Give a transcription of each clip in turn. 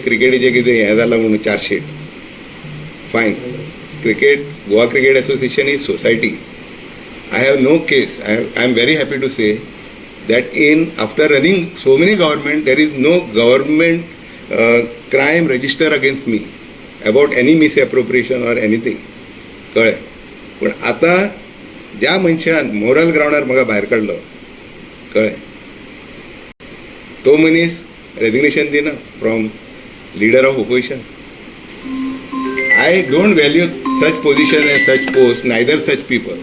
क्रिकेटीचें कितें हें जालां म्हणून chargesheet, fine. Cricket, Goa Cricket Association is society. I have no case. I am very happy to say that in after running so many government, there is no government crime register against me about any misappropriation or anything. कळ्ळें? पूण आतां ज्या मनशान moral ग्रावंडार म्हाका भायर काडलो, कळ्ळें, तो मनीस रेजिग्नेशन दिना from leader of opposition. I don't value such position and such post, neither such people.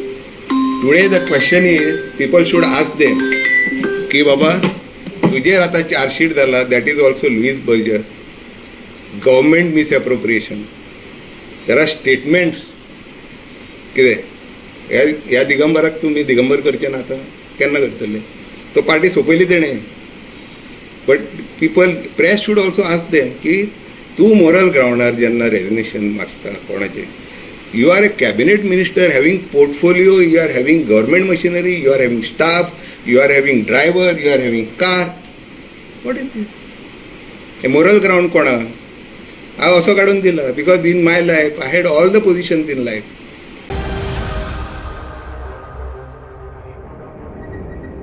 Today the question is, people should ask them की बाबा, तुजेर आतां चार्जशीट जाला, that is also Louis Berger government misappropriation. There are statements. कितें ह्या ह्या दिगंबराक तुमी दिगंबर करचे ना, आतां केन्ना करतले? तो पार्टी सोंपयली तेणें. But people, press should also ask them की तूं मोरल ग्रावंडार जेन्ना रेजिग्नेशन मागता कोणाचें, you are a cabinet minister having portfolio, you are having government machinery, you are having staff, you are having driver, you are having car. What is this? Hey moral ground कोणा हांव असो काडून दिला, because in my life I had all the positions in life.